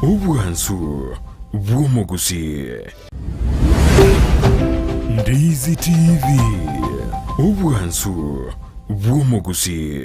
Obwansu bw'omogusii. Ndizi TV, obwansu bw'omogusii.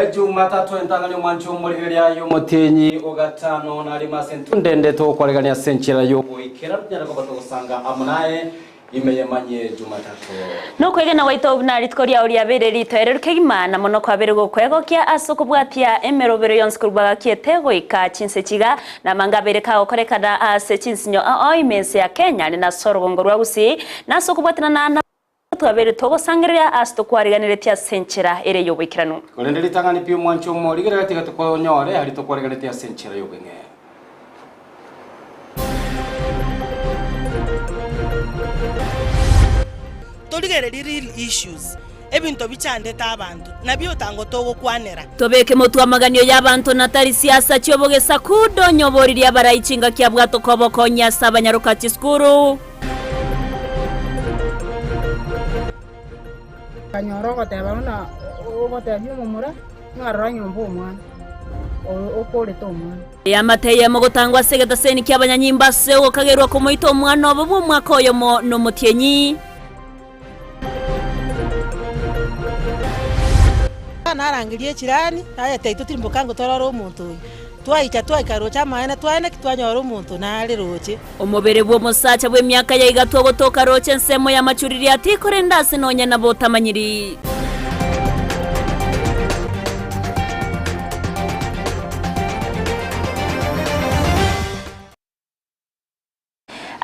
Ejumatatu entang'ani omwancho omorigereria y'omotienyi o gatano na rimo ase entundende togokwaregania ase enchera y'ogoikera tonyare koba togosanga amo naye ime y'emanyie Jumatatu. Nokwegena gwaito buna rituko riao riabeire ritoereru kegima, na mono kwabeire gokwegokia ase okobwatia emerobero yonsi korwa bagakiete goika chinse chiga, na amanga abeire kagokorekana ase chinsinyo ao ime ense ya Kenya, na ase orogongo rwa Gusii, na ase okobwatanana na. Twabeire togosangereria aase tokwariganeretie ase enchera ere y'oboikeranu. Korende ritang'ani pi omwanche omo, rigereria tiga tokonyore aria tokwariganetie ase enchera y'obweng'e. Torigererie real issues, ebinto bichandete abanto, nabio otango togokwanera. Tobeke motwe amaganio y'abanto na tari siasa chi'obogesaku, donya oboririe abarai chingaki abwatoka obokonyi ase abanyaroka chisukuru. Akanyora ogoteba buna ogotebia omomura, ng'a rora nyomba omwana, oyo okorete omwana. Eamate eyemo gotangwa ase egetaseni ki'abanyanyimbo ase ogokagerwa komoita omwana obo bw'omwaka oyomo nomotienyi. Narangeria echirani, aye taito tirimboka ngo torore omonto oyio. Twaicha twaika roche amaene twaye naki twanyora omonto nare roche. Omobere bw'omosacha bw'emiaka ya igatwa ogotoka roche ensemo y'amachuriria tikorenda ase nonya nabo otamanyiri.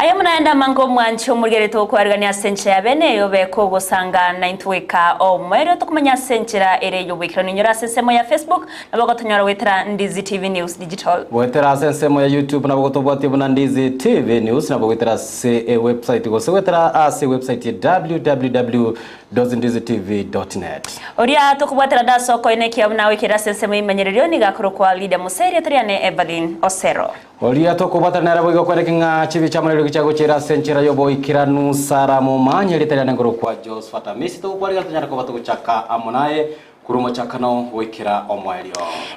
Aye buna amange omwanche omorigerete okwarigania ase enchera ya bene eyo beka ogosanga naintwe goika omoerio tokomanya ase enchera ere y'oboikeranu inyora ase ensemo ya Facebook nabo ogotonyora goetera Ndizi TV News Digital. Goetera ase ensemo ya YouTube nabo gotobwatie buna Ndizi TV News nabo goetera ase ewebsite gose goetera ase ewebsite ya www.ndizitv.net. Oria tokobwatera ase okoenekia buna goikera ase ensemo y'emenyerereo nigo akorokwa Lydia Musa erieta riane Evelyn Osero. Oria tokobwatana nere boigo kwereke ng'a chibi chi'amorero gichiagochiera ase enchera y'oboikeranu. Sara momanye erieta riane nkorokwa Josphat Amisi, togokwarigana tonyare koba togochaka amo naye korwa omochakano goikera omoerio.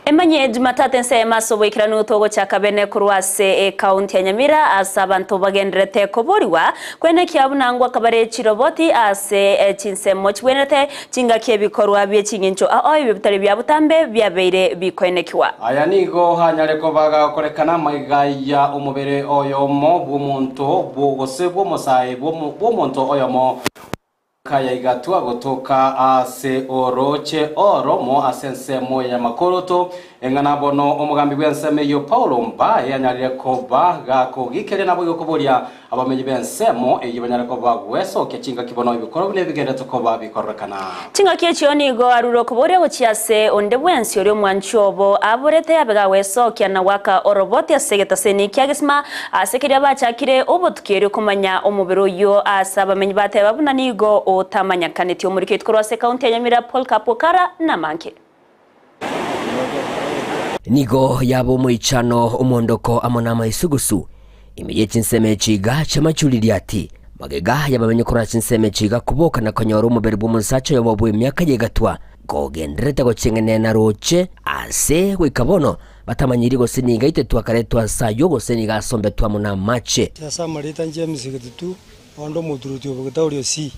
Emanyie Jumatatu ensemo ase oboikeranu togochaka bene korwa ase ekaunti ya Nyamira ase abanto bagendererete koborigwa kwenekia buna ngwakabare chiroboti ase chinsemo chibwenerete Chingaki ebikorwa bie ching'encho ao ebio bitari bia botambe biabeire bikoenekiwa. Aya nigo anyare koba gakorekana amaiga ya omobere oyomo bw'omonto gose bw'omosae bw'omonto oyomo kayaigatwa gotoka ase orooche oromo ase ensemo ya nyamakoroto, Eng'ana bono omogambi bw'ensemo eyio Paulo mbae anyarire koba gakogikeria naboigo koboria Abamenyi b'ensemo eyio banyare koba gwesokia chingaki bono ebikoro buna ebigenderete koba bikororekana. Chingaki echio nigo arure okoboria gochia ase onde bwensi oria omwanchi obo aborete abe gagwesokia na goaka oroboti ase egetaseni kia gesima ase keria bachakire obotuki erio komanya omobere oyio ase abamenyi bateba buna nigo otamanyakaneti. Omoriki oito korwa ase ekaunti ya Nyamira Paul Kapokara namange. Nigo yaba omoichano, omondoko amo namaisugusu ime ye chinsemo echi iga chi'amachuriri ati, Magega y'abamenyi korwa chinsemo echi iga koboka na konyora omobere bw'omosacha oyomo bw'emiaka y'egatwa, kogendererete gocheng'enena roche aase goika bono, batamanyiri gose nigo aitetwe akaretwa ase ayio gose nigo asombetwe amo namache. Ase amarieta James Gitutu, onde omotureti o Bogetaorio C,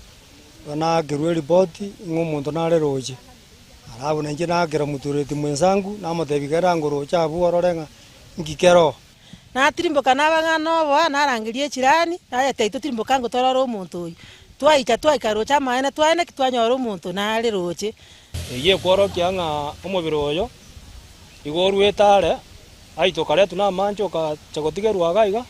igo naakerwe eripoti ng'a omonto nare roche. Alafu nainche naakera omotureti mwensangu, namotebia, Genda ngoroche abwo orore ng'a inki kere oo. Natirimboka naba ng'a noboa, narangeria echirani, nayetebia totirimboka ango torore omonto oyio. Twaicha twaika roche amaene twaye naki twanyora omonto nare roche. Eyio ekworokia ng'a omobere oyo igo oruete are. Aitwe okaretwa namanche ogacha gotigerwa iga iga,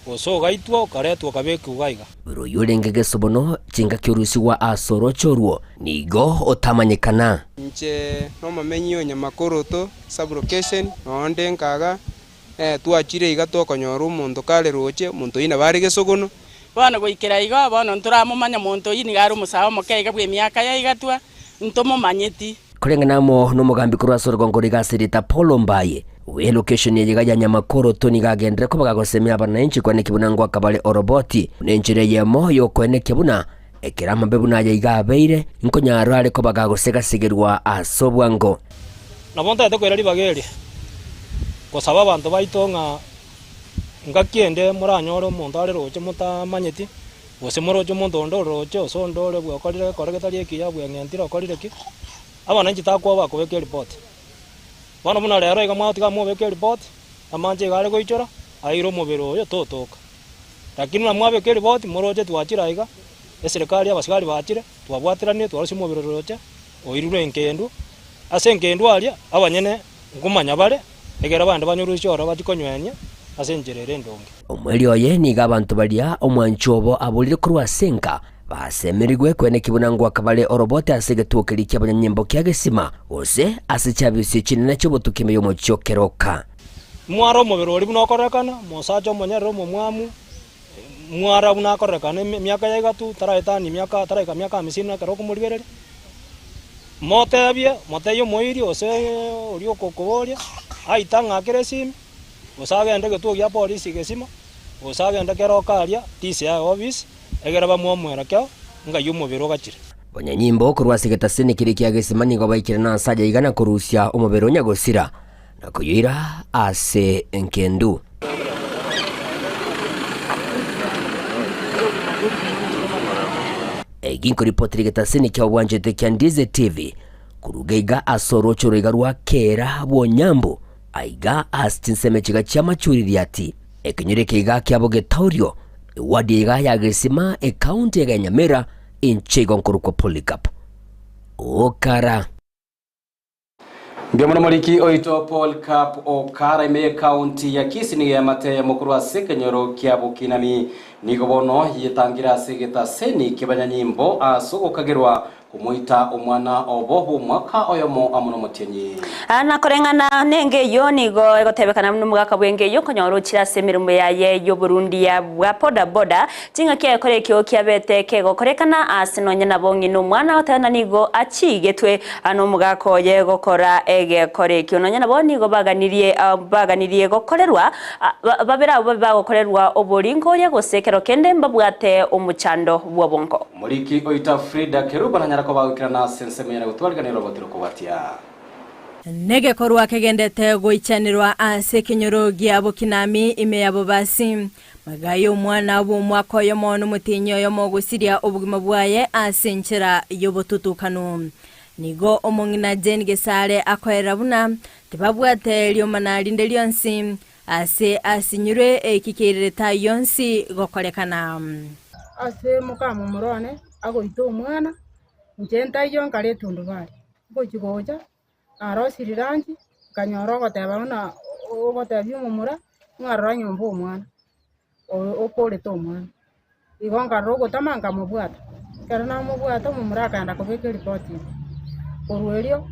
gose ogaitwa okaretwa okabekwa iga iga. Ere oyorenge gesobono chingaki orusigwa ase orooche orwo, nigo otamanyekana. Inche nomomenyi o Nyamakoroto sub-location, noonde nkaga, twachire iga tokonyora omonto kare roche, omonto oyio nabo are gesogono. Bono goikera igo, bono ntoramomanya monto oyio nigo are omosae omoke iga bw'emiaka ya igatwa, ntomomanyeti. Koreng'ana amo nomogambi korwa ase orogongo rwa egasi erieta Paul Ombaye, owe location eye iga ya Nyamakoroto nigo agenderere koba gagosemia abananchi koenekia buna ngoaka bare oroboti buna enchera eyemo yokoenekia buna ekero amabe buna aya iga abeire nkonyarwa are koba gagosegasigerwa ase obwango. Nabo ntagete koira ribaga eri gosaba abanto baito ng'a ngaki ende moranyore omonto are roche motamanyeti, Gose moroche omonto onde oroche, gose onde ore bwekorire egekore getari ekiya, bweng'entire okorire ki, abananchi takwa bakobeka eripoti. Bono buna rero iga mwatiga mobeke eripoti, amanche iga are goichora, aire omobere oyo totoka. Lakini buna mwabeka eripoti, moroche twachire aiga, eserekari abasigari bachire, twabwateranire twarusia omobere oroche, oirurwe enkendu, ase enkendu aria, abanyene nkomanya bare, ekero abande banyorusie ororo bachie konywenia ase enchera ere endonge. Omoerio oye nigo abanto baria omwancho obo aborire korwa ase enka basemerigwe kweneki buna ngoaka bare orobote ase egetuo keria ki'abanyanyimbo kia gesima, gose ase chiabisi chinene chi'obotuki ime y'omochie o keroka. Mwara omobere oria buna okorekana, omosacha omonyerere omomwamu, mwara buna akorekana emiaka ya igatu, taraetania emiaka taraika miaka hamsini ekero okomorigereria, motebie, motebie omoiri gose oria okokoboria, aite ang'akere esimi, gose agende egetuo gia polisi gesima, gose agende keroka aria DCI office, egere bamoe omwerekeo ng'ai omobere ogachire. Banyanyimbo korwa ase egetaseni keria kia gesima nigo baikire nase aye iga na korusia omobere o nyagosira, na koyoira ase engendu. Eki nkoripotera egetaseni kia obwanchete kia Ndize TV koruga iga ase oroche oroiga rwa Kera bw'Onyambu aiga ase chinsemo chiga chia Machuririati ekenyoro eke iga kia Bogetaurio ewadi iga ya Gesima ekaunti iga ya Nyamira inche igo nkorokwa Polycarp Okara. Mbuya mono moriki oito Paul Cup Okara ime y'ekaunti ya Kisii nigo eamate eyemo korwa ase ekenyoro kia Bokinami. Nigo bono yetangire ase egetaseni ki'abanyanyimbo ase ogokagerwa komoita omwana obo bw'omwaka oyomo amo nomotienyi. Na koreng'ana nenge eyio nigo egotebekana buna omogaka bw'enga eyio okonyora ochire ase emeremo yaye y'oborundia bwa boda boda Chingaki egekora ekio kiabete kegokorekana aase nonya nabo ng'ina omwana goteba ng'a nigo achigetwe nomogaka oye gokora egekora ekio. Nonya nabo nigo baganirie baganirie gokorerwa babere abwo babe bagokorerwa oboringoria gose ekero kende mbabwate omochando bw'obongo. Omoriki oito Frida Kerubo nanyara koba agoikerana ase ensemo eye na gotwariganera obotiro kobwatia. Negekorwa kegendete goichanerwa ase ekenyoro gia Bokinami ime ya Bobasi. Magega y'omwana bw'omwaka oyomo nomotienyi oyomo gosiria obogima bwaye ase enchera y'obotutukanu. Nigo omong'ina Jane Gesare akoerera buna tibabwate riomana rinde rionsi ase asinyirwe eki keirerete ayio onsi gokorekana. Ase mokamomura one agoita omwana, inche ntaiyo nkare etundubari. Ngochia gocha, narosirie lunch, nkanyora ogoteba buna ogotebia omomura, ng'a rora nyomba omwana, oyo okorete omwana. Igo nkarora ogotama nkamobwata, ekero namobwata omomura akaenda kobeka eripoti ime. Korwa erio,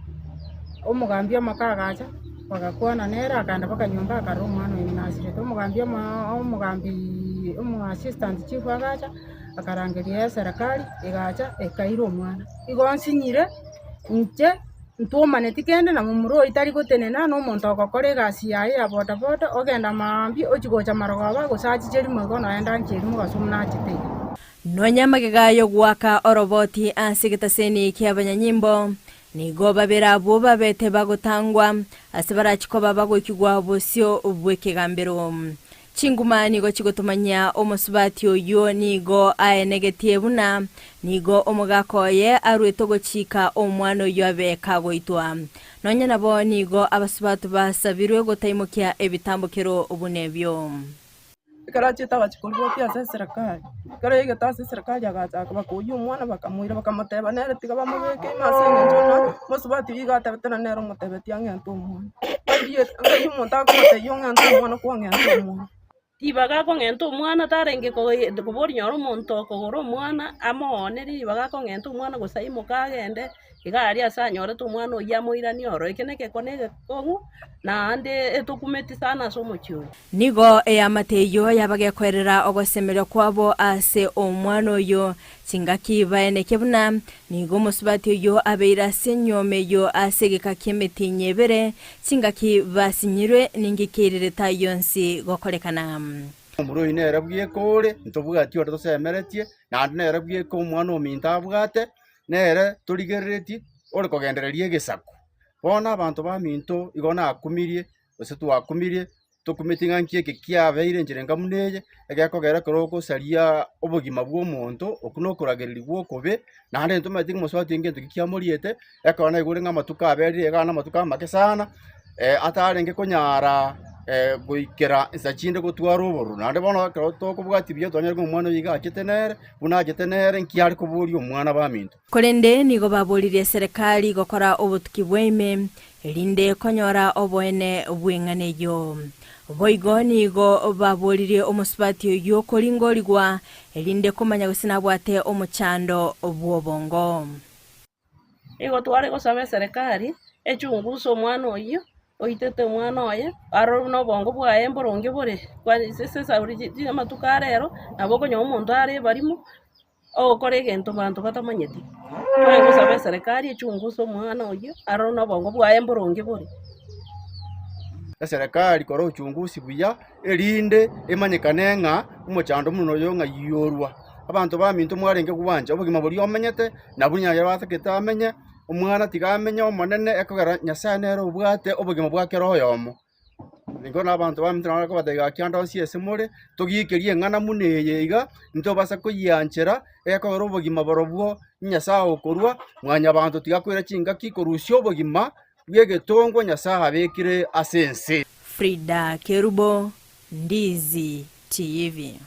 omogambi omoke agacha, bagakwana nere akaenda mpaka nyomba akarora omwana oyo nasirete. Omogambi omo omogambiiii omo assistant chief agacha, akarangeria eserekari, egacha ekaira omwana. Igo nsinyire. Inche ntwomaneti kende na momura oyio tari gotenena na omonto ogokora egasi yaye ya bodaboda, ogenda maambia ochia gocha marogoba gose achiche rimo igo nonya ndanche rimo gose buna achete iga. Nonya magega y'ogoaka oroboti ase egetaseni ki'abanyanyimbo, nigo babere abwo babete bagotangwa ase barachie koba bagoikigwa bosio bw'ekegambero. Chinguma nigo chigotomanyia omosubati oyio nigo aenegetie buna nigo omogaka oye aruete ogochika omwana oyio abe kagoitwa. Nonya nabo nigo abasubati basabirwe gotaimokia ebitambokero buna ebio. Ekero achiete agachia koriboti ase eserekari, ekero yaigete ase eserekari agachaka bakoyia omwana bakamoira bakamoteba nere tiga bamobeke ime ase eng'encho ng'a mosubati oyio iga atebete na nere omotebetie ang'ente omwana. Ngai omonto akomotebia ong'ente omwana kwang'enta omwana. Ribaga akong'enta omwana tarenge koboria nyora omonto okogora omwana amooonerie ribaga akong'enta omwana gose aimoke agende iga aria ase anyorete omwana oyio amoiranie oro. Eke negekone egekong'u naende etokumeti sana ase omochie oyo. Nigo eamate eyio yabagekoerera ogosemeria kwabo ase omwana oyo. Chingaki baeneke buna nigo omosubati oyio abeire ase enyuomo eyio ase egeka ki'emetienyi ebere, chingaki basinyirwe ninki keirire tai yonsi gokorekana. Omorwoti oyo nere bweka ore, ntobwati onde tosemeretie, naende nere bweka omwana ominto abwate, nere torigereretie ore kogendereria egesaku. Bono abanto baminto igo nakumirie, gose twakumirie, tokumeti ng'a nki eke kiabeire enchera enga buna eye, egekogera ekero ogosaria obogima bw'omonto, okwo na okoragereria gwokobe, naende ntomanyeti ng'a omosubati oyo ngento ki kiamoriete, ekero naigure ng'a amatuko aberire iga na amatuko amake sana, atarenge konyara goikera nsa chinde gotwara obororo. Naende bono ekero tokobwatia buya twanyora ng'a omwana oyo iga achete nere, buna achete nere nki are koboria omwana baminto. Korende nigo baboririe eserekari gokora obotuki bwa ime, erinde konyora oboene bw'eng'ana eyio. Boigo nigo baboririe omosubati oyio koringorigwa, erinde komanya gose nabwate omochando bw'obongo. Nigo tware gosaba eserekari echunguse omwana oyio oitete omwana oye, arore buna obongo bwaye mboronge bore, ase esauri amatuko a rero, nabo okonyora omonto are ebarimo. Ogokora egento abanto batamanyeti. Tware gosaba eserekari echunguse omwana oyio arore na obongo bwaye mboronge bore. Eserekari kora uchunguzi buya, erinde emanyekane ng'a omochando buna oyo ng'ai orwa. Abanto baminto mwarenge gwancha obogima boria omenyete, nabwo nyaye batagete amenye, omwana tiga amenye omonene ekogera Nyasaye nere obwate obogima bwa kera oyomo. Nigo na abanto baminto nabo bakobatebia gaki ande onsi ase more, togikerie eng'ana buna eye iga, ntobasa koyianchera, ekogera obogima borobwo Nyasae okorua, mwanyabanto tiga koira chingaki korusia obogima bw'egetongwa Nyasae abekire ase ense. Frida Kerubo, Ndizi TV.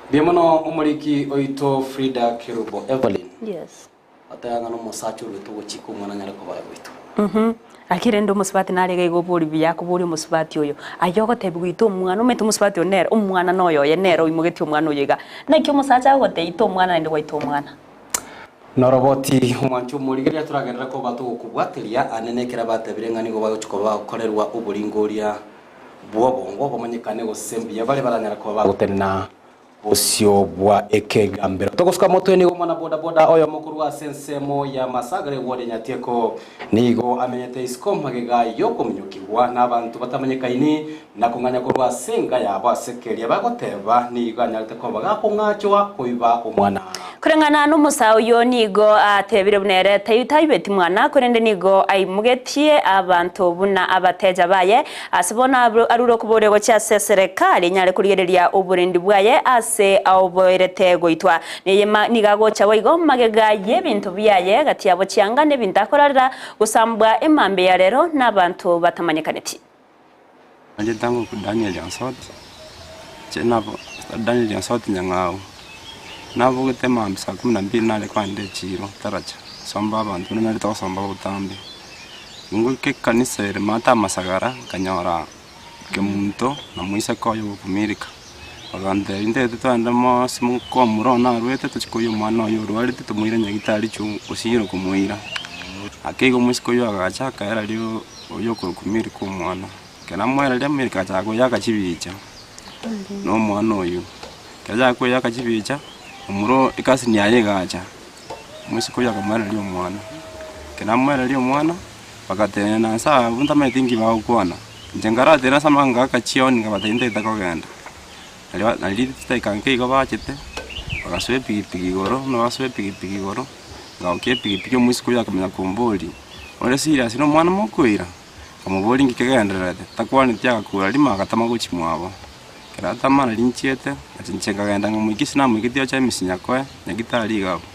Mbuya mono omoriki oito Frida Kerubo Evelyn. Yes. Oteba ng'a nomosacha oruete ogochika omwana anyare koba goitwa. Mhm. Lakini rende omosubati nare iga iga obori buya akoboria omosubati oyo, aye ogotebiwa goita omwana, omanyete omosubati oyo nere omwana noyo oye nere oimogetie omwana oyo iga. Naki omosacha agogotebia ita omwana naende gwaita omwana. Noroboti omwancho omorigereria toragenderere koba togokobwateria ande nekero batebire ng'a nigo bagochia koba bagokorerwa oboringoria bw'obongo bamanyekane gose mbuya bare baranyare koba bagotenena bosio bwa ekegambero. Togosuka motwe nigo omwana boda boda oyomo korwa ase ensemo ya Masagara eward ya Nyatieko nigo amenyete isiko magega yokominyokigwa n'abanto batamanyekaini na kong'anya korwa ase enka yabo ase keria bagoteba nigo anyarete koba gakong'achwa koiba omwana. Koreng'ana nomosae oyio nigo atebire buna ere taibeti mwana, korende nigo aimogetie abanto buna abateja baye. Ase bono arure okoboria gochia ase eserekari enyare korigereria oborendi bwaye ase aoboerete goitwa. Neye nigo agocha boigo magega y'ebinto biaye gati yabo chianga n'ebinto akorarera gosambwa emambia ya rero n'abanto batamanyekaneti. Nachete ngokwa Daniel Onsoti, inche nabo Daniel Onsoti Nyang'au, nabogete mambia saa kumi na mbili nare kogenda echiro taracha, nsombe abanto buna narete gosomba botambe. Ngoika ekanisa ere maate amasagara, nkanyora kemunto na moiseke oye ogokumirika, bagantebia ntagete togende mosi mokomura one arwete tochie koyia omwana oye orwarete tomoire nyagetari chuu osinyire komoira. Ake igo omoiseke oywo agacha akaera rioo. Oyio okorokwa Milka omwana. Ekero amoereria Milka agachaka koyaka chibicha na omwana oyio. Ekero achaka koyaka chibicha, omura oo ecousin yaye egacha, omoiseke oyio akamoereria omwana. Ekero amoereria omwana, bagatenena nse abwo ntamanyeti nki bagokwana. Inche nkaratenena ase amang'ana ngaka chioni nkabatebia ntagete kogenda. Nario nario chidakika nke igo bachete, bagasoa epikipiki igoro, buna basoa epikipiki igoro, ngagokia epikipiki omoiseke oyio akamanya komboria. Ore serious nomwana mokoira? Nkamoboria inki kegendererete, takwaneti agakura rimo agatama gochia mwabo. Ekero atama nario nchiete, nachi inche nkagenda nkamoikia ase namoiketie ocha emisi nyakoe, nyagitari iga abwo,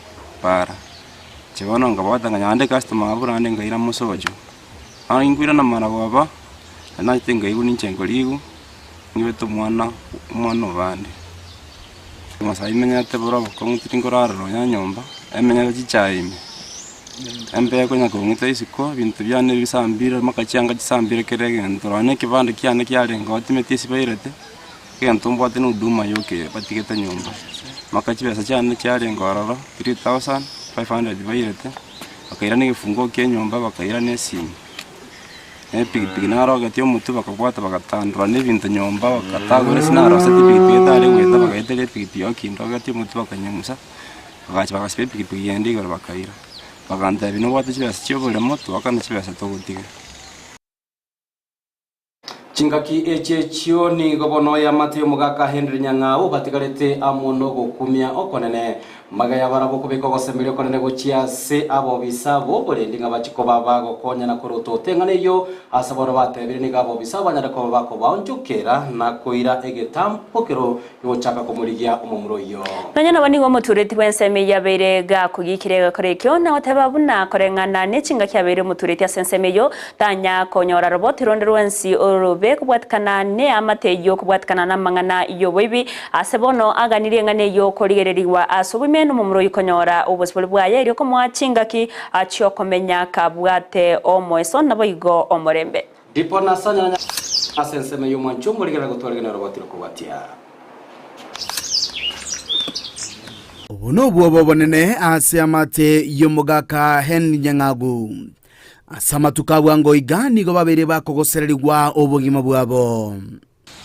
para. Inche bono nkabwata nkanyora naende ecustomer abwo naende nkaira mosocho. Bono inkoirana maragoba, naende nachete nkaigwa ninche nkorigwa. Ng'ibete omwana, omwana obande. Amasayi menyete bore obokong'u tiri nkorara nonya nyomba, emenyete chichae ime, embe ekonya kong'ita isiko, ebinto biane bisambire mpaka chianga chisambire kera egento, nonya na ekebande kiane kiarenge oo timeti ase bairete, egento mbwate na huduma yoka eye batigete nyomba. Mpaka chibesa chiane chiarenge ororo 3500 bairete, bakaira na egefunguo kia enyomba bakaira na esimi. Na epigipigi narogetie omotwe bakabwata bagatandora na ebinto nyomba bagatagora ase naroseti epigipigi etare goeta bagaeteria epigipigi oo kindogetie omotwe bakanyeng'usa, bagacha bagasiba epigipigi ende igoro bakaira. Bagantebia nobwate chibesa chia oboremo toakane chibesa togotiga. Chingaki echi echio nigo bono eamate y'omogaka Henry Nyang'au batigarete amo nogokumia okonene. Magaya barabwo kobeka ogosemeria okonene gochia ase abobisa b'oborendi ng'a bachie koba bagokonyana korwa otote eng'ana eyio ase bono batebire nigo abobisa banyare koba bakobaonchokera na koira egetambokero gi'ogochaka komorigia omomura oyio. Nonya nabo nigo omotureti bw'ensemo eyio abeire gakogikire egekora ekio, na goteba buna koreng'ana ne chingaki abeire omotureti ase ensemo eyio, tanya konyora roboti ronde rwensi orobe kobwatikana neamate eyio kobwatikana namang'ana y'oboibi. Ase bono aganirie eng'ana eyio korigererigwa ase oboime nomomura oyio konyora obosibore bwaye erio komoa chingaki chi'okomenya kabwate omoeso naboigo omorembe. Ndipo nasanyana ase ensemo y'omwancho omorigera gotwarigana oroboti rokobwatia. Obo nobwoba obonene ase amate y'omogaka Henry Nyang'agu. Ase amatuko a bwango iga nigo babeire bakogosererigwa obogima bwabo.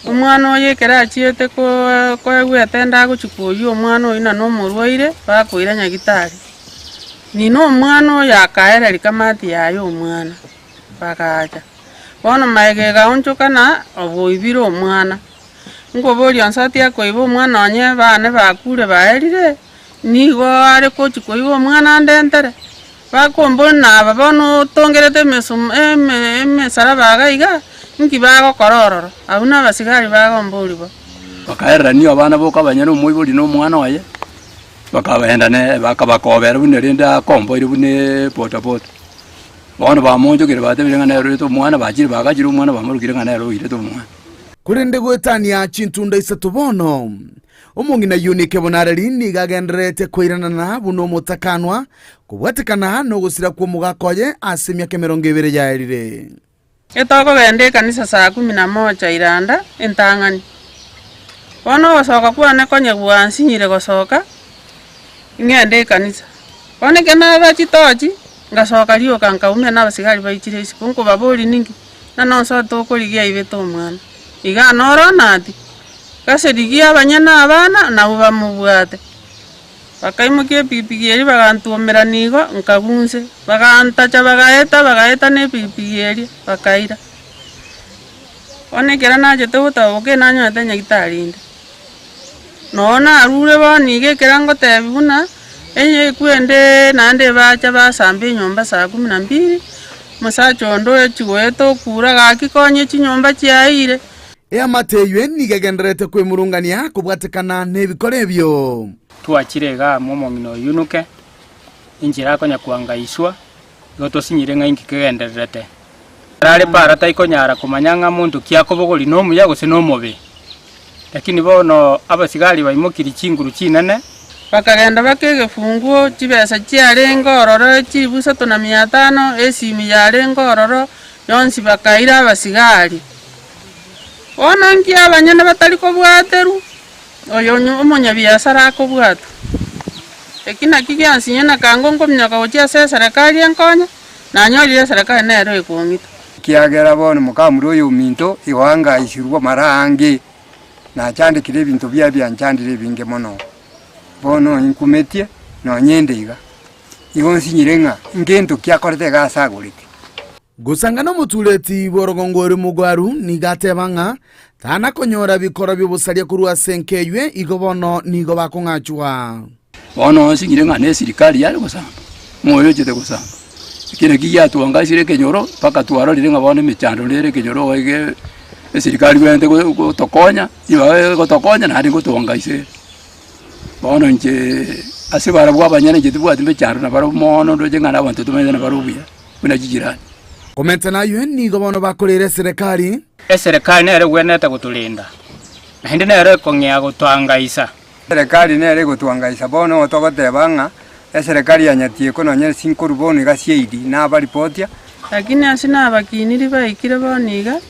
Omwana oyo ekero achiete koegwa etenda agochia koyia omwana oyio na nomorwaire, bakoira nyagitari. Ng'ina omwana oyo akaereria kamati yaye omwana, bagacha. Bono magega egaonchoka na oboibire omwana, nkoboria onsi akoiba omwana onye bane bakure baerire, nigo are gochia koiba omwana andentere. Bakomboria naba bono otongerete emesumu eme emesaraba iga iga, inki bagokora ororo? Abwo nabasigari bagomboria bo. Bakaererania abana boka abanyene omoibori na omwana oye, bakabenda ne bakabakobera buna rende akomboire buna ebodaboda. Bono bamoonchokire batebire ng'a nere oirete omwana, bachire bagachire omwana bamorokire ng'a nere oirete omwana. Korende goetania chintunda isato bono, Omong'ina Yunike Bonareri nigo agendererete koiranana buna omotakanwa, kobwatekana nogosira kw'omogaka oye ase emiaka emerongo ebere yaerire. Etokogenda ekanisa saa kumi na moja iranda entang'ani. Bono ogosoka kwane konye gwansinyire gosoka, ng'ende ekanisa. Bono ekero narora chitochi, ngasoka rioka nkaumia na abasigari baichire isiko, nkobaboria ninki, ng'a nonsi tokorigia aibete omwana. Igaa noro onati, Gose rigia abanyene abana, nabwo bamobwate. Bakaimokia epigipigi eria bagantuomerania igo, nkagwa inse. Bagantacha bagaeta, bagaeta na epigipigi eria, bakaira. Bono ekero nachete gotaboka enanyorete nyagitari inde. Noo narure bono iga ekero ngotebiwa buna, enye ekwende naende ebacha basamba enyomba saa kumi na mbili, omosacha onde ochi goeta okura gaki konya chinyomba chiaeire. Eamate eyio nigo egendererete kwemurungania kobwatekana nebikora ebio. Twachire iga amo omong'ina oyo Yunuke, enchera akonya koangaiswa, igo tosinyire ng'a inki kegendererete. Arare para taikonyara komanya ng'a monto ki akobogoria nomuya gose nomobe. Lakini bono abasigari baimokirie chinguru chinene. Bakagenda baka egefunguo, chibesa chiarenge ororo chilifu isato na mia tano, esimi yarenge ororo, yonsi bakaira abasigari. Bono inki abanyene batari kobwaterwa? Oyo omonyabiasara akobwatwa. Eki nakio giansinyia na kango nkominyoka gochia ase eserekari enkonye, nanyorire eserekari nero ekong'ita. Ekiagera bono mokamura oyominto igo angaisirwe mara aange, nachandekire ebinto biaye bianchandire ebinge mono. Bono inkumetie nonya inde iga, igo nsinyire ng'a ngento ki akorete iga ase agorete. Gosanga nomotureti bw'orogongo ore omogwaru nigo ateba ng'a tana konyora bikoro bi'obosaria korwa ase enka eywe, igo bono nigo bakong'achwa. Bono onsinyire ng'a nesirikari yare gosamba, ng'a oyo ochete gosamba. Eki naki giatwangasire ekenyoro mpaka twarorire ng'a bono emechando nere ekenyoro iga iga esirikari bwenerete go- gotokonya, ribaga egotokonya naende ngotwangaisa ere. Bono inche ase barabwo abanyene inche tibwati mechando nabarabwo mono ndoche ng'a nabanto tomenyete nabarabwo buya. buna chijirani. Komenta nayio nigo bono bakoreire eserekari. Eserekari nere egwenerete gotorinda. Naende nero ekong'ea gotoangaisa. Eserekari nere egotoangaisa bono togoteba ng'a eserekari ya Nyatieko nonye nsinkoru bono iga CID nabaripotia. Lakini ase nabakiniri baikire bono iga,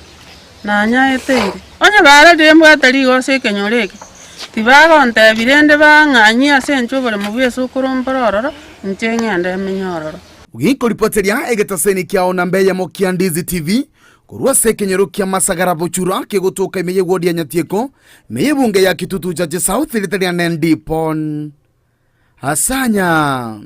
nanyaeteire. Onye barorire mbwate rigoso ekenyoro eke, tibagontebia rende bang'anyie ase inche oboremo bw'esukuru mbore ororo, inche ng'ende menye ororo. Gikoripoteria egetaseni kiao namba eyemo kia Ndizi TV korwa ase ekenyoro kia Masagara Bochura kegotoka ime y'ewodi ya Nyatieko ime y'ebunge ya Kitutu Chache South rita riane Ndipon Asanya.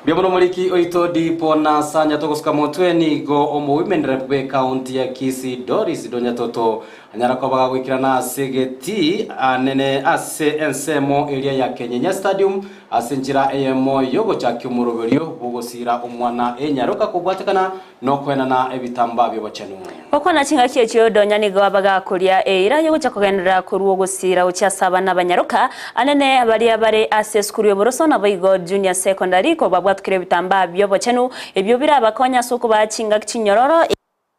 Mbuya mono omoriki oito Dipo na Sanya togosuka motwe nigo omo-women rep bw'ecounty ya Kisii Doris Donyatoto anyara koba gagoikerana ase egetii anene ase ensemo eria ya Kenyenya Stadium ase enchera eyemo y'ogochakia omoroberio bw'ogosiira omwana enyaroka kobwatekana nokoenana ebitambaa bi'obochenu. Gokwana chingaki echio Donya nigo abagakoria eira y'ogocha kogenderera korwa ogosiira gochia ase abana abanyaroka anene baria bare ase esukuru y'oboroso naboigo Junior Secondary kobabwatukire ebitambaa bi'obochenu ebio birabakonye ase okobaa chingaki chinyororo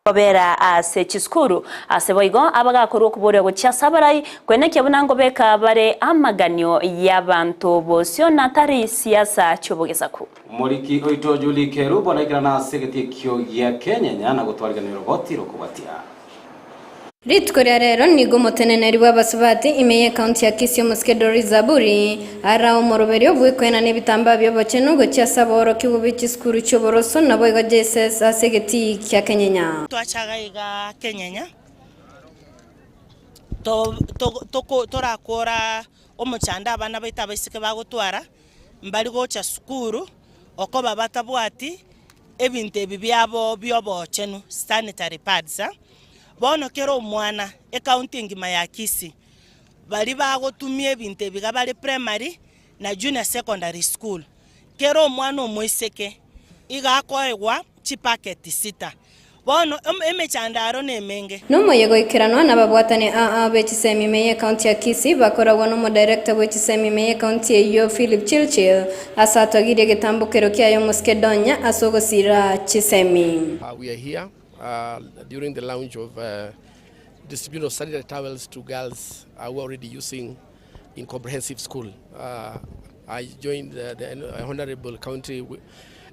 kobera ase chisukuru. Ase boigo abagakorwa okoboria gochia ase abarai kwenekia buna nkobeka bare amaganio y'abanto bosio na tari siasa chi'obogesaku. Omoriki oito Julie Kerubo naikerana ase egetii ekio gia Kenyenya na gotwariganera roboti rokobatia. Rituko ria rero nigo omoteneneri bw'abasubati ime y'ecounty ya Kisii omosike Doris Zaburi ara omoroberio bw'okoenana ebitambaa bi'obochenu gochia ase abaorokigwa be chisukuru chi'oboroso naboigo JSS ase egetii kia Kenyenya. Twachaga iga Kenyenya torakora omochando abana baito abaiseke bagotwara. Mbari gocha sukuru okoba batabwati ebinto ebi biabo bi'obochenu, sanitary pads. Bono kera omwana ecounty engima ya Kisii, baria bagotumia ebinto ebi iga bare primary na junior secondary school, kera omwana omoiseke iga akoegwa chipacket sita. Bono emechando aro nemenge. Nomoyega oikeranwa nababwatani aa be chisemi ime y'ecounty ya Kisii bakoragwa n'omodirector bwe chisemi ime y'ecounty eyio Philip Chilchil ase atwagirie egetambokero kiaye omosike Donya ase ogosira chisemi. We are here during the launch of distribution of sanitary towels to girls who are already using in comprehensive school. I joined the Honorable County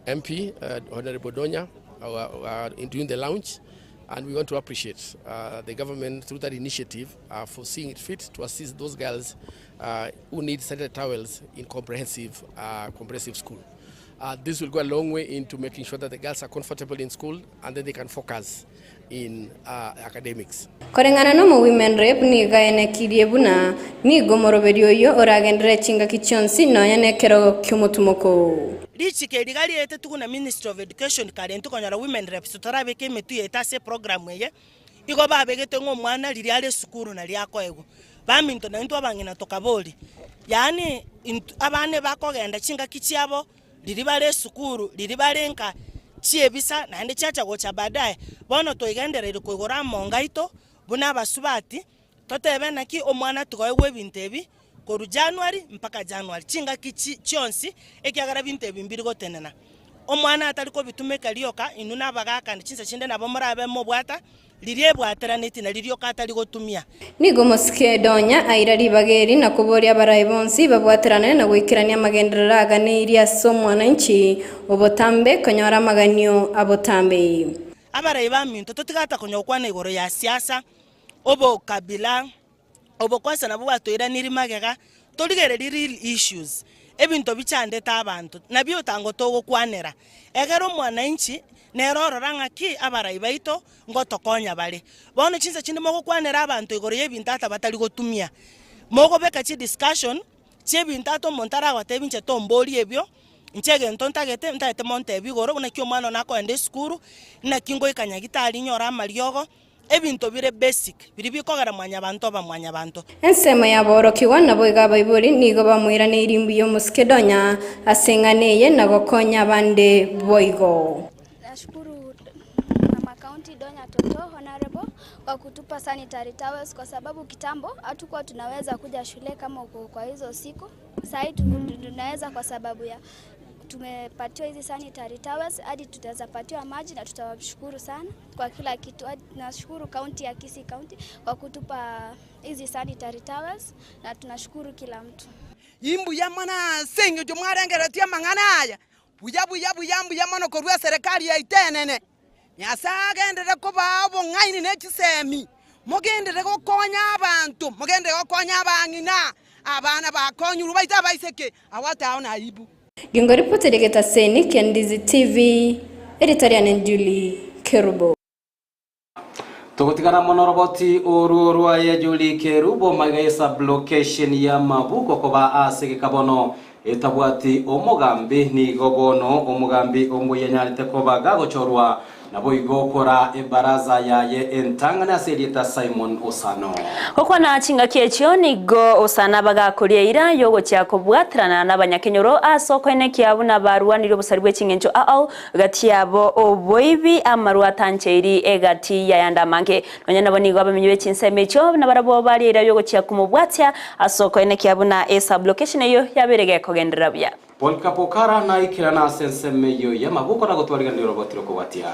MP, Honorable Donya, in doing the launch, and we want to appreciate the government through that initiative for seeing it fit to assist those girls who need sanitary towels in comprehensive school. This will go a long way into making sure that the girls are comfortable in school and then they can focus in academics. Koreng'ana n'omo-women rep nigo aenekirie buna nigo omoroberio oyio oragenderere chingaki chionsi nonya nekerogo ki'omotumoko. Richiko eri iga riaetetigwe na Ministry of Education kare ntokonyora women reps totarabeka emetwe yaito ase eprogram eye, igo babegete ng'a omwana riria are esukuru nario akoegwa. Baminto naintwe abang'ina tokaboria, yaani intwe abana ebakogenda chingaki chiabo riria bare esukuru, riria bare nka chiebisa naende chiacha gocha baadaye, bono twaigendereire koigora amonga aito buna abasubati, totebe naki omwana tigoegwa ebinto ebi korwa January mpaka January, chingaki chi chionsi ekiagera binto ebi mbiri gotenena. Omwana atari kobitumeka rioka, inwe na abagaka chinsa chinde nabo morabe mobwata Riria ebwateraneti na ririoka atari gotumia. Nigo omosike Donya aira ribaga eri na koboria abarai bonsi babwaterane na goikerania amagenderero aganeirie ase omwananchi obotambe konyora amaganio abotambe. Abarai baminto, totigata konya gokwana igoro ya siasa, obokabila, Obokwasa nabwo bwatoiranirie magega, torigererie real issues, ebinto bichandete abanto, nabio otango togokwanera. Egere omwananchi nere orora ng'aki abarai baito ngotokonya bare. Bono chinsa chinde mogokwanera abanto igoro y'ebinto ata batari gotumia, mogobeka chidiscussion chi'ebinto ata omonto aragotebi inche tomborie ebio, inche egento ntagete, ntagete montebi igoro buna ki omwana one akoenda esukuru, naki ngoika nyagitari nyore amariogo. Ebinto bire basic biria bikogera mwanyabanto oba mwanyabanto. Ensemo y'aborokigwa naboigo abaibori nigo bamoiraneirie imbuya omosike Donya ase eng'ana eye na gokonya abande boigo. Nashukuru Mama County Donya Toto Honorable kwa kutupa sanitary towels kwa sababu kitambo hatukuwa tunaweza kuja shule kama uko kwa hizo siku. Sahii tunaweza kwa sababu ya Tumepatiwa hizi sanitary towels hadi tutaweza patiwa maji na tutawashukuru sana kwa kila kitu. Hadi Tunashukuru kaunti ya Kisii County kwa kutupa hizi sanitary towels na tunashukuru kila mtu. Imbuya mono ase eng'encho mwarengereretie amang'ana aya, buya buya buya mbuya mono korwa eserekari yaito enene. Nyasae agenderere kobaa obong'aini ne chisemi, mogenderere gokonya abanto, mogenderere gokonya abang'ina, abana bakonyurwe baito abaiseke, hawataona aibu. Gingoripoti getaseni kia Ndizi TV, editorial Julie Kerubo. Tugutigana mono roboti oru rwaye Julie Kerubo maiga esublocation ya Mabuko koba ase gekabono etabwati omogambi nigo bono omogambi omoyenyarete koba gagochorwa nabo igokora ebaraza yaye entang'ani ase erieta Simon Osano. Gokwana chingaki echio nigo Osano abagakoria eira y'ogochia kobwaterana n'abanyakenyoro ase okoenekia buna barwanirie obosari bwe ching'encho ao gati yabo oboibi amarwa atancheiri egati y'ayande amange. Nonya nabo nigo abamenyi be chinsemo echio nabarabwo baria eira y'ogochia komobwatia ase okoenekia buna esublocation eyio yabeire gekogenderera buya. Polycarp Okara naikerana ase ensemo eyio y'amabuko na gotwariganera oroboti rokobwatia.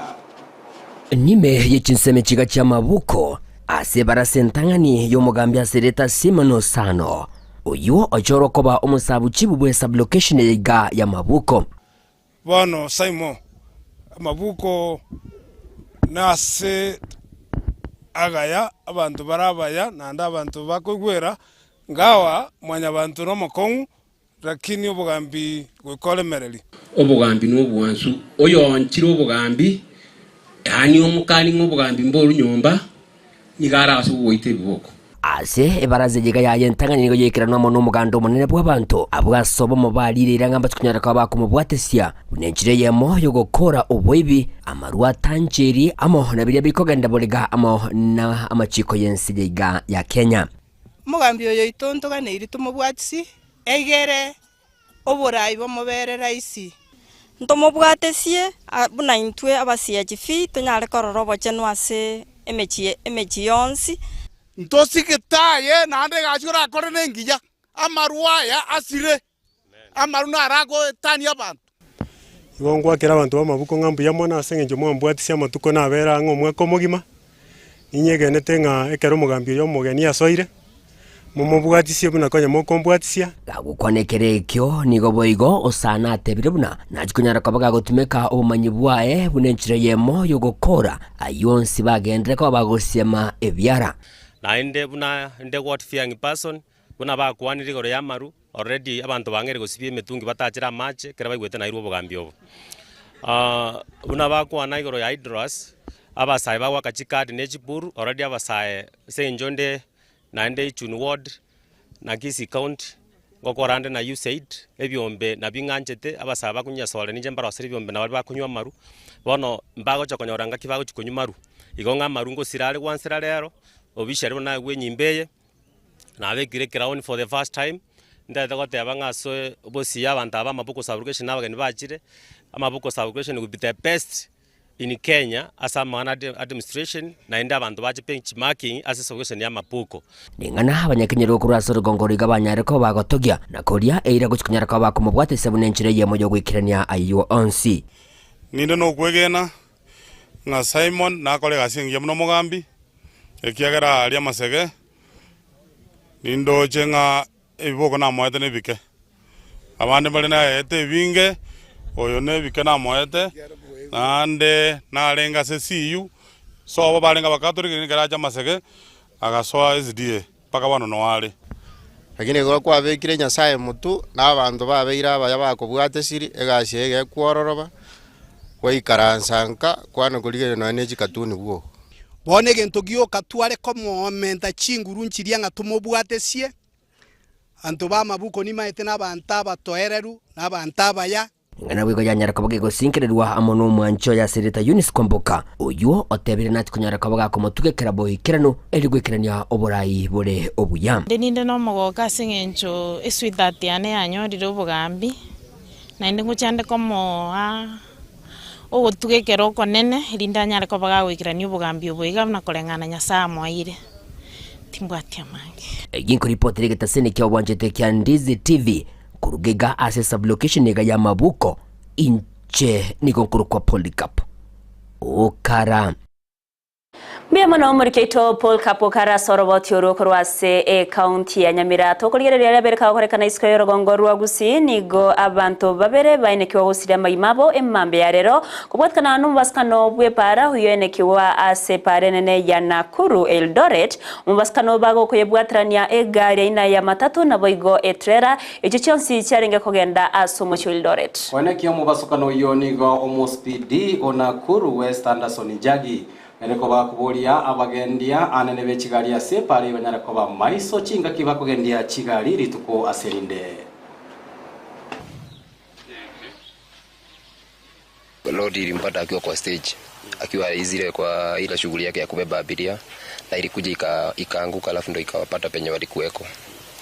Nyime ye chinsemo chiga chi'amabuko ase ebarasa entang'ani y'omogambi ase erieta Simon Osano, oyio ochorwa koba omosabuchibu bwe sublocation eye iga y'amabuko. Bono Simon, amabuko nase agaya, abanto bare abaya, naende abanto bakoigwera, ingawa mwanyabanto nomokong'u, Lakini obogambi goika oremererie. Obogambi nobwansu, oyoonchire obogambi, yaani omokani ng'a obogambi mboru nyomba, nigo are ase ogoita ebiboko. Ase ebaraza eyio iga yaye entang'ani nigo yaikeranwa amo nomoganda omonene bw'abanto, abwo ase obomo bariire eira ng'a mbache konyara koba bakomobwatesia, buna enchera eyemo y'ogokora oboibi, amarwa atanchiri, amo na biria bikogenda borega amo na amachiko y'ense eye iga ya Kenya. Omogambi oyo oito ntoganeiri tomobwatisi, egere oborai bomobere raisi. Ntomobwatesie buna intwe abasiachifi tonyare korora obochenu ase emechie emechie yonsi. Ntosigete aye, naende egasi orakore nengiya, amarwa aya asire, amaru naro agoetania abanto. Igo ngwakera abanto b'amabuko ng'a mbuya mono ase eng'encho mwambwatisie amatuko nabere ang'e omwaka omogima, ninyegenete ng'a ekero omogambi oyo omogeni asoire, momobwatisie buna konya mokombwatisia. Gagokwana ekero ekio, nigo boigo Hosana atebire buna nachia konyara koba gagotumeka obomanyi bwaye buna enchera eyemo y'ogokora ayio onsi bagenderere koba bagosiema ebiara. Naende buna inde God fearing person, buna bakwanire igoro y'amaru, Already abanto bang'eire gosibia emetungi batachere amache ekero baigwete nairwe obogambi obo. Buna bakwana igoro ya idras, abasae bagoaka chikadi ne chiburu, already abasae ase eng'encho nde naende Ichuni ward na Kisii county, ngokora nde na USAID, ebiombe nabio ng'anchete, abasae bakonywa soda ninche mbarosere ebiombe na baria bakonywa amaru, bono mbagocha konyora ngaki bagochia konywa maru. Igo ng'a amaru ngosira are gwansera rero, officially buna naigwe enyimba eye. Nabekire ecrown for the first time, ntagete goteba ng'a ase obosio abanto aba Amabuko Sub-location na abageni bachire, Amabuko Sub-location will be the best in Kenya ase amang'ana ade administration, naende abanto bache benchmarking ase sub-location ya Amabuko. Ring'ana abanyakenyoro korwa ase orogongo oroiga banyare koba bagotogia, na koria eira gochia konyara koba bakomobwatisia buna enchera eyemo y'ogoikerania ayio onsi. Ninde nokwegena ng'a Simon nakore egasi engiya buna omogambi, ekiagera aaria amasege, nindoche ng'a ebiboko namoete nebike. Abande mbare nayaete ebinge, oyo nebike namoete, naende narenge ase CU, sobo barenge abakatoliki lakini ekero acha amasege, agasoa SDA mpaka bono noo are. Lakini ekero kwabekire Nyasae motwe, na abanto babeire abaya bakobwatesiri, egasi eye gekwororoba, gwaikaransa nka, kwana korigereria nonya ne chikatuni bwogo. Bono egento gioka tware komoomenta chinguru nchiria ng'a tomobwatesie, Abanto b'amabuko nimaete nabanto abatoereru, na abanto abaya. Ing'ana naboigo yanyara koba gegosinkererwa amo nomwanchi oye ase erieta Eunice Kwamboka, oyio otebire nachi konyara koba gakomotugekera boikeranu erio goikerania oborai bore obuya. Inde ninde nomogooko ase eng'encho esweetheart yane yanyorire obogambi, naende ngochia nde komoa ogotuga ekero okonene, erinde anyare koba gagoikerania obogambi obo iga buna koreng'ana Nyasae amoeire. Timbwati amange. Egi nkoripotera egetaseni kia obwanchete kia Ndizi TV. Koruga iga ase sublocation iga ya Mabuko, inche nigo nkorokwa Polycarp Okara. Mbuya mono omoriki oito Paul Kapo kare ase oroboti orwo korwa ase ekaunti ya Nyamira. Tokorigereria aria abere kagokorekana isiko y'orogongo rwa Gusii nigo abanto babere baenekiwa gosiria amagima abo emambia ya rero kobwatikana nomobasukano bw'epaara oyio oenekiwa ase epaara enene ya Nakuru Eldoret. Omobasukano bagokoyebwaterania egari aina ya matatu naboigo etrela echio chionsi chiarenge kogenda ase omochie o Eldoret. Koenekia omobasukano oyio nigo omospd o Nakuru West Anderson Njagi Nere kobakoboria abagendia anene be chigari ase bare banyare koba maiso chingaki bakogendia chigari rituko ase rinde. Lori ilimpata akiwa kwa stage akiwa izile kwa ile shughuli yake ya kubeba abiria na ilikuja ika, ikaanguka alafu ndo ikawapata penye walikuweko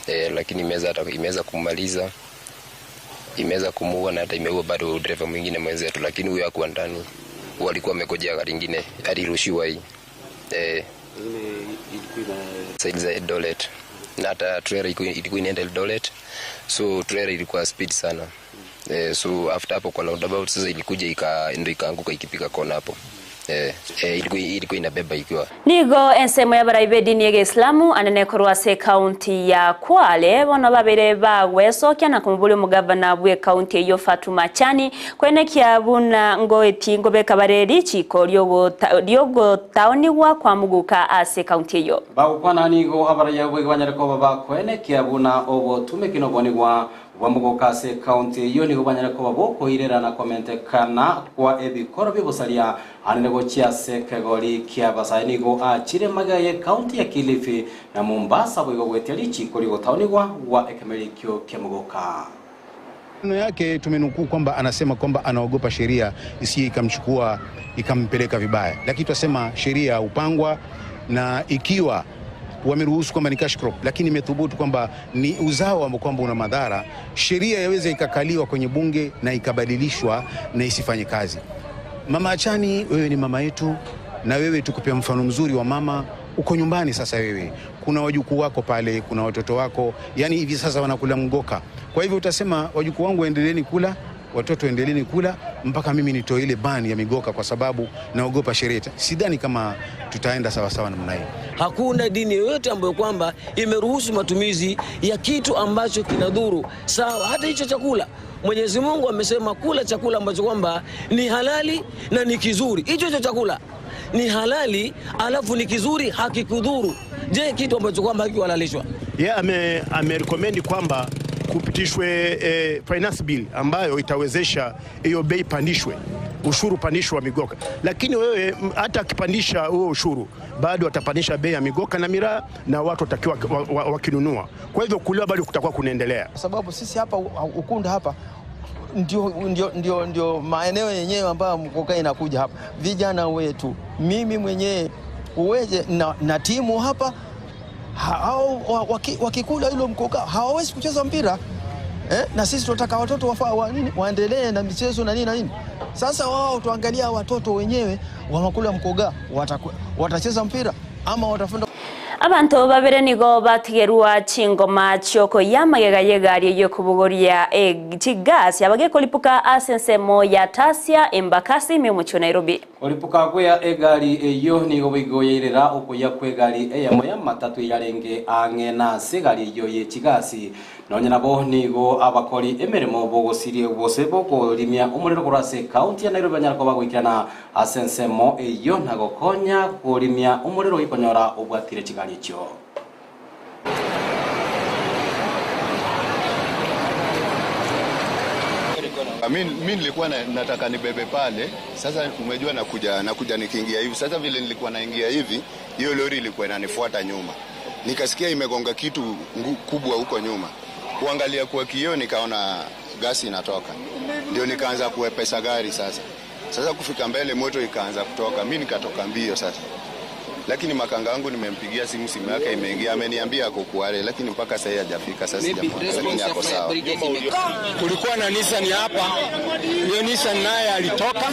e, lakini imeweza hata imeweza kumaliza imeweza kumuua na hata imeua bado dereva mwingine mwenzetu, lakini huyo hakuwa ndani, walikuwa wamekojea gari ingine, alirushiwa hii e, side za Eldoret na hata trailer ilikuwa inaenda Eldoret, so trailer ilikuwa speed sana eh, so after hapo kwa roundabout sasa ilikuja ika ndio ikaanguka ikipiga kona hapo eh, eh, ilikuwa inabeba ikiwa Nigo ensemo y'abarai b'edini y'Egeisilamu anene korwa ase ekaunti ya Kwale bono babere bagwesokia na komoboria omogavana bwa ekaunti eyio Fatuma Achani kwenekia buna ngoeti ngobeka bare richiko riogotaonigwa kwa muguka ase ekaunti eyio. Bagokwana nigo abaraiya bwege banyare koba bakwenekia buna obotumeki na obonigwa bwa mogoka ase ekaunti eyio nigo banyare koba bokoirera na komentekana kwa ebikoro biobosaria anene gochia ase ekegori kia abasae nigo achire magega ya ekaunti ya Kilifi na Mombasa boigo goetia richiko riogotaonigwa gwa ekemerikio kia mogoka. Maneno yake tumenukuu kwamba anasema kwamba anaogopa sheria isije ikamchukua ikampeleka vibaya, lakini twasema sheria hupangwa na ikiwa wameruhusu kwamba ni cash crop, lakini imethubutu kwamba ni uzao ambao kwamba una madhara, sheria yaweza ikakaliwa kwenye bunge na ikabadilishwa na isifanye kazi. Mama Achani, wewe ni mama yetu, na wewe tukupea mfano mzuri wa mama. Uko nyumbani sasa, wewe kuna wajukuu wako pale, kuna watoto wako, yani hivi sasa wanakula mgoka. Kwa hivyo utasema wajukuu wangu endeleeni kula, watoto endeleeni kula mpaka mimi nitoe ile bani ya migoka, kwa sababu naogopa sheria. Sidhani kama tutaenda sawasawa namna hiyo. Hakuna dini yoyote ambayo kwamba imeruhusu matumizi ya kitu ambacho kinadhuru. Sawa, hata hicho chakula Mwenyezi Mungu amesema kula chakula ambacho kwamba ni halali na ni kizuri. Hicho hicho chakula ni halali alafu ni kizuri, hakikudhuru. Je, kitu ambacho kwamba hakikuhalalishwa? Yeye amerecommend kwamba kupitishwe finance bill ambayo itawezesha hiyo bei pandishwe, ushuru pandishwe wa migoka. Lakini wewe hata akipandisha huo ushuru bado atapandisha bei ya migoka na miraa na watu watakiwa wakinunua. Kwa hivyo kuliwa bado kutakuwa kunaendelea. Kwa sababu sisi hapa Ukunda hapa ndio maeneo yenyewe ambayo mkoka inakuja hapa. Vijana wetu, mimi mwenyewe uweze na timu hapa hao wakikula hilo mkoka hawawezi kucheza mpira na sisi tunataka watoto waendelee na michezo na nini na nini. Sasa wao tuangalia watoto wenyewe wanakula mkoga, watacheza mpira ama watafunda. Abantu babere nigo batigerwa chingoma chioko ya magega y'egari yokubogoria chigasi abagekolipuka ase ensemo ya Tasia Embakasi ime omochie wa Nairobi. Olipuka kwea egari eyo nigo boigoyeirera okoya kwa egari eyemo ya matatu yarenge ang'e na ase egari eyo ye chigasi nonya nabo nigo abakori emeremo bogosirie bose bokorimia omorero korwa ase ekaunti ya Nairobi banyara koba goikerana ase ensemo eyo na gokonya korimia omorero oikonyora obwatire chigari echio. Mi nilikuwa nataka nibebe pale. Sasa umejua nakuja nikiingia hivi. Sasa vile nilikuwa naingia hivi, hiyo lori ilikuwa inanifuata nyuma. Nikasikia imegonga kitu kubwa huko nyuma. Kuangalia kwa kioo nikaona gasi inatoka. Ndio nikaanza kuepesa gari sasa. Sasa kufika mbele moto ikaanza kutoka. Mi nikatoka mbio sasa. Lakini makanga wangu nimempigia simu, simu yake imeingia, ameniambia ako Kware, lakini mpaka sasa hajafika. Sasa sijamwona, lakini ako sawa. Kulikuwa na Nissan hapa, hiyo Nissan naye alitoka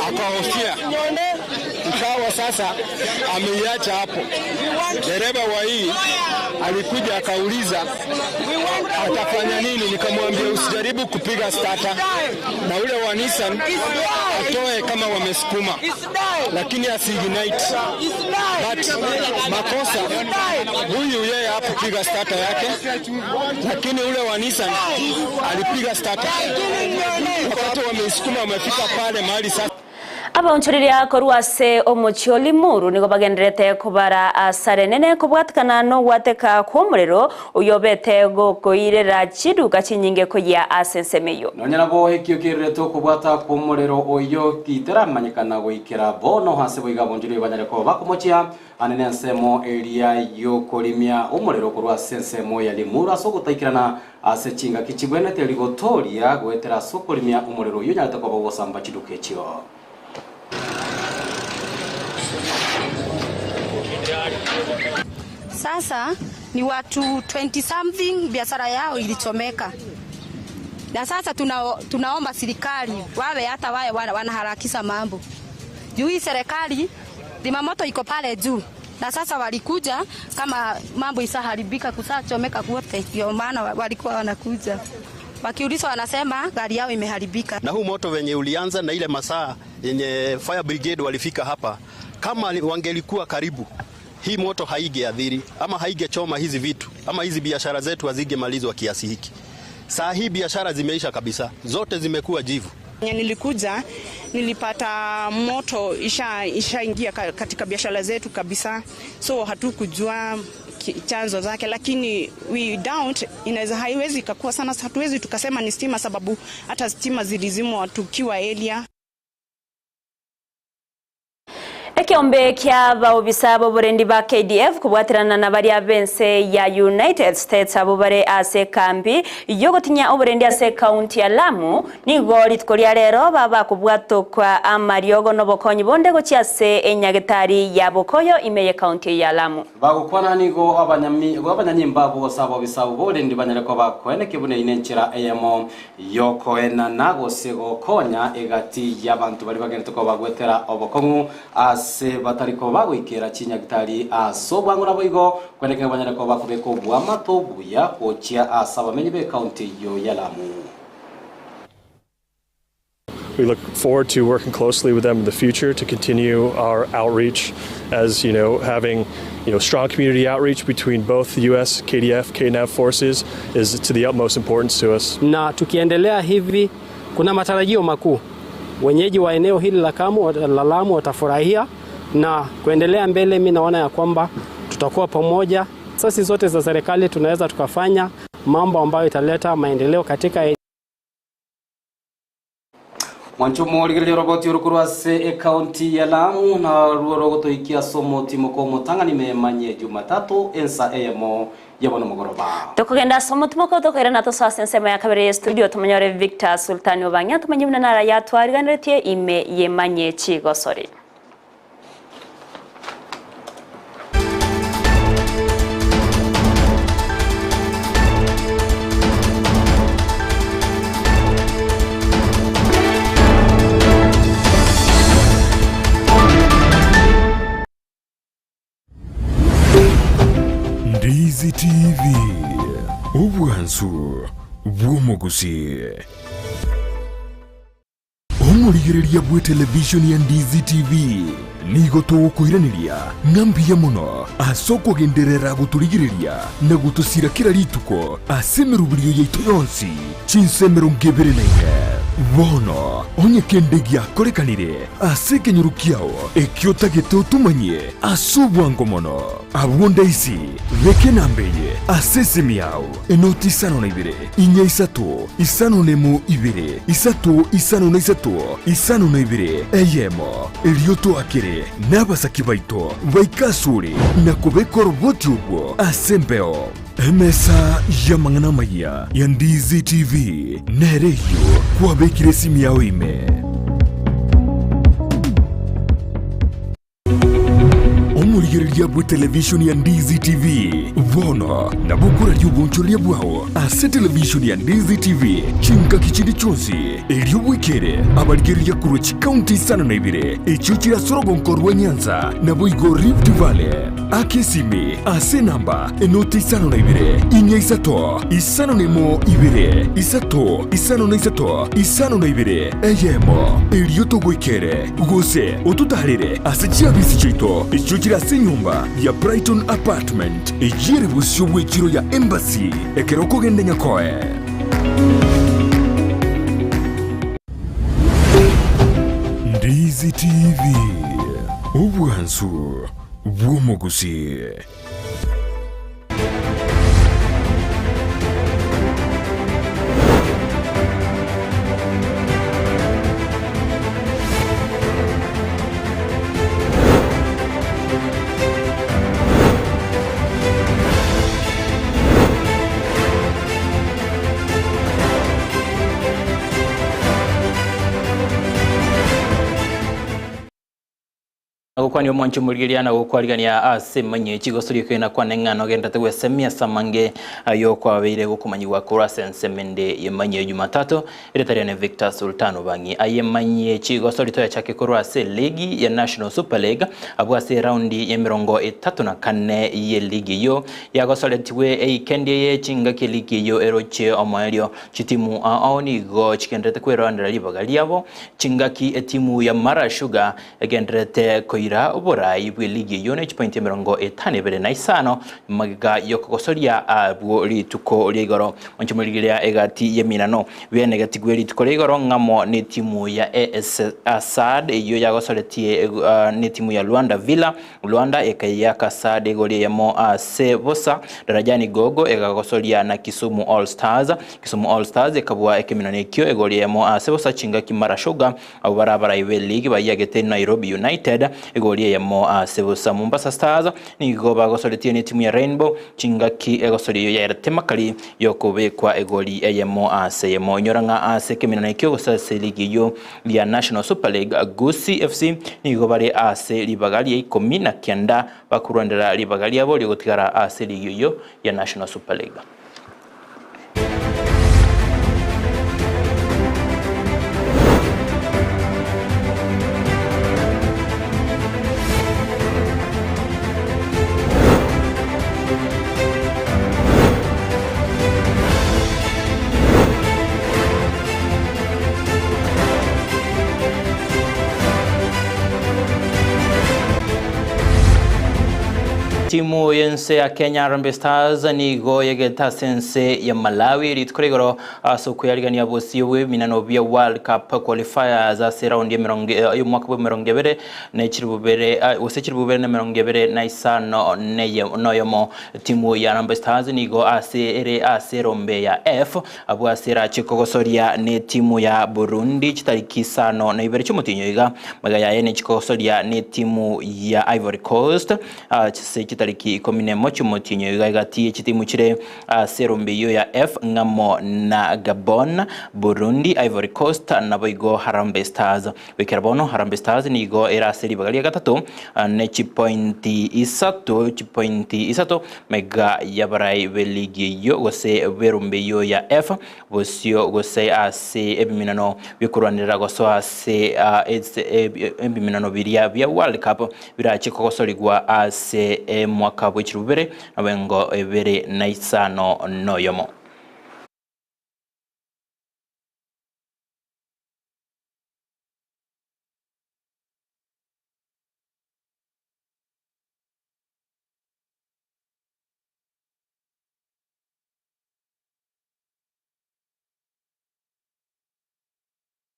akahofia Ikawa sasa ameiacha hapo. Dereva wa hii alikuja akauliza atafanya nini, nikamwambia usijaribu kupiga starter, na ule wa Nissan atoe kama wamesukuma, lakini asiignite. But makosa huyu yeye hakupiga starter yake, lakini ule wa Nissan alipiga starter wakati wameisukuma, wamefika pale mahali sasa Abaonchoreria korwa ase omochie o Limuru nigo bagenderete kobara asare nene kobwatikana na ogwateka kwa omorero oyio obete gokoirera chiduka chinyinge koyia ase ensemo eyio. Nonya nabo ekio kererete okobwata kw'omorero oyio giteramanyekana goikera bono ase boigo abonchoreria banyare koba bakomochia ane nensemo eria y'okorimia omorero korwa ase ensemo ya Limuru ase ogotaikerana ase chingaki chibwenerete rigotooria goetera ase okorimia omorero oyio onyarete koba ogosamba chiduka echio. Sasa ni watu 20 something biashara yao ilichomeka, na sasa tuna, tunaomba serikali wawe hata wawe wanaharakisha mambo juu hii serikali zimamoto iko pale juu, na sasa walikuja kama mambo isaharibika kusachomeka kwote, ndio maana walikuwa wanakuja wakiulizwa, wanasema gari yao imeharibika. Na huu moto wenye ulianza na ile masaa yenye fire brigade walifika hapa, kama wangelikuwa karibu, hii moto haigeathiri ama haigechoma hizi vitu ama hizi biashara zetu hazingemalizwa kiasi hiki. Saa hii biashara zimeisha kabisa, zote zimekuwa jivu. Nilikuja nilipata moto ishaingia isha katika biashara zetu kabisa, so hatukujua chanzo zake, lakini we doubt inaweza, haiwezi ikakuwa sana, hatuwezi tukasema ni stima, sababu hata stima zilizimwa tukiwa area. Ekeombe kia baobisa b'oborendi ba KDF kobwaterana na baria b'ense ya United States abo bare ase ekambi yogotinya oborendi ase ekaunti ya Lamu nigo rituko ria rero babakobwatokwa amariogo na obokonyi bonde gochia ase enyagetari ya Bokoyo ime ye ekaunti ya Lamu. Bagokwana nigo abanyami abanyanyimba bogosa abobisa boborendi banyare koba koeneke buna ine enchera eyemo yokoenana gose gokonya egati y'abanto baria bagenderete koba bagwetera obokong'u ase batari koba bagoikera chinyagitari ase obwango naboigo kweneke ng'a banyare koba bakobeka oboamato obuya gochia ase abamenyi b'ecounty eyio ya Lamu. We look forward to working closely with them in the future to continue our outreach as, you know, having, you know, strong community outreach between both the US, KDF, KNAV forces is to the utmost importance to us. Na tukiendelea hivi kuna matarajio makuu. Wenyeji wa eneo hili la Kamu, la Lamu watafurahia na kuendelea mbele. Mi naona ya kwamba tutakuwa pamoja. Sasi zote za serikali tunaweza tukafanya mambo ambayo italeta maendeleo katika Mwanche omorigereria oroboti oro korwa ase ecounty ya Lamu narwo rogotoikia ase omotimoka omotang'ani memanye Jumatatu ensa eyemo ya bono mogoroba. Tokogenda ase omotimoka tokoirana tosoa ase ensemo ya kabere ye studio tomonyore Victor Sultani Obang'ia tomanye buna nara yatwariganeretie ime yemanye chigosori. Ndizi TV, obwansu bw'omogusii. Omorigereria bw'etelevishoni ya Ndizi TV nigo togokoiraneria ng'a mbuya mono ase okogenderera gotorigereria na gotosira kera rituko ase emeroberio yaito yonsi chinsa 24. Bono onye kende giakorekanire ase ekenyoro kiao ekio otagete otomanyie ase obwango mono, abwo ndaisi beka enamba eye ase esimi yao, enoti isano na ibere, inya isato, isano nemo ibere, isato isano na isato, isano na ibere, eyemo, erio toakere nabasaki baito baike asore na kobeka oroboti orwo ase embeo. Emesa y'amang'ana amayia ya Ndizi TV nere eyio kwabekire esimi yao ime. Omorigereria bw'etelevishoni ya Ndizi TV bono nabo okoraria obonchoreria bwao ase televishoni ya Ndizi TV chingaki chinde chionsi, erio bwekere abarigereria korwa chikaunti isano na ibere echio chire ase orogonko rwa Nyanza naboigo Rift Valley. Aka esimi ase enamba enoti isano na ibere, inya isato, isano na emo ibere, isato, isano na isato, isano na ibere, eyemo, erio togoikere, gose ototaarere ase chiabisi chiaito echio chire ase enyomba ya Brighton Apartment, eyio ere bosio bw'echiro ya Embassy, ekero okogenda Nyakoe. Ndizi TV, obwansu bw'omogusii. Nagokwania omwanchi omorigereria na gokwarigania ase emanyie chigosoria ekeene kwane ng'a nogenderete gwesemia ase amange ayio kwabeire gokomanyigwa korwa ase ensemo ende y'emanyie Jumatatu erieta riane Victor Sultan Obang'i. Aye emanyie chigosoria toyachake korwa ase eligi ya National Super League abwo ase eraundi y'emerongo etato na kane y'eligi eyio yagosoretigwe eikendi eye chingaki eligi eyio erochie omoerio. Chitimu ao nigo chigenderete kwerwanera ribaga riabo chingaki etimu ya Mara Sugar Egendererete koira oboraai bw'eligi eyio ne chipointi emerongo etano ebere na isano magega y'okogosoria abwo rituko ria igoro. Monche morigereria egati y'eminano benegetigwe rituko ria igoro ng'amo n'etimu ya AS Asad eyio yagosoretie n'etimu ya Luanda Villa. Luanda ekeyaka Asad egori eyemo ase bosa. Darajani Gogo ekagosoria na Kisumu All Stars. Kisumu All Stars ekabua ekeminano ekio egori eyemo ase bosa chingaki Mara Sugar Abwo bare abarai b'eligi bayiagete Nairobi United egori eyemo ase bosa. Mombasa Stars nigo bagosoretie n'etimu ya Rainbow chingaki egosoria eyio yaerete makari y'okobekwa egori eyemo ase eyemo. Inyora ng'a ase ekeminano ekio gose ase eligi eyio ya National Super League, Gusii FC nigo bare ase ribaga ria ikomi na kianda bakorwanera ribaga riabo riogotigara ase eligi eyio ya National Super League. Timu y'ense ya Kenya Harambee Stars nigo yegete ase ense ya Malawi rituko ria igoro ase okweyarigania bosio bw'ebiminano bia World Cup Qualifiers ase eraundi y'emerongo y'omwaka bw'emerongo ebere ne chilifu bibere gose chilifu bibere na emerongo ebere na isano neye noyomo. Timu ya Harambee Stars nigo ase ere ase erombe ya F abwo ase erache kogosoria n'etimu ya Burundi chitariki isano na ibere chi'omotienyi oiga magega yaye nechikogosoria n'etimu ya Ivory Coast Ase chitariki ikomi nemo chi'omotienyi oiga egati ye chitimu chire ase erombe eyio ya F ng'amo na Gabon, Burundi, Ivory Coast naboigo Harambee Stars. Goikera bono Harambee Stars nigo ere ase ribaga ria gatato ne chipointi isato chipointi isato mega y'abarai b'eligi eyio gose b'erombe eyio ya F bosio gose ase ebiminano bi'okorwanerera gosoa ase ebiminano biria bia World Cup Birache kogosorigwa ase emwaka bwe chilifu bibere na emengo ebere na isano noyomo.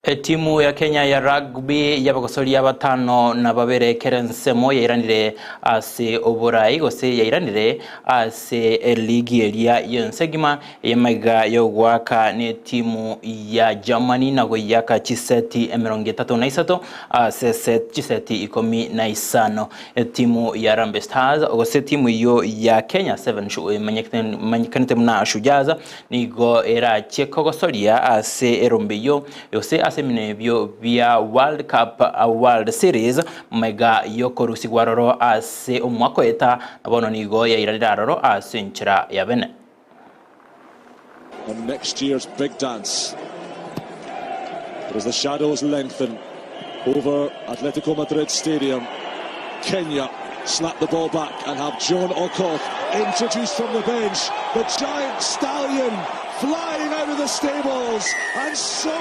Etimu ya Kenya ya rugby y'abagosoria batano na babere kera ensemo yairanire ase oborai gose yairanire ase eligi eria y'ense egima ey'emaiga y'ogoaka n'etimu ya Germany na goyiaka chiseti emerongo etato na isato ase set chiseti ikomi na isano. Etimu ya Harambee Stars gose etimu eyio ya Kenya Seven emanyekanete buna Shujaaz Nigo erachie kogosoria ase erombe eyio, gose ase. ase emino ebio bia World Cup World Series mega yokorusigwa aroro ase omwaka oeta na bono nigo yairanire aroro ase enchera ya bene. On next year's big dance. But as the shadows lengthen over Atletico Madrid Stadium, Kenya slap the ball back and have John Okoth introduced from the bench. The giant stallion flying out of the stables and so.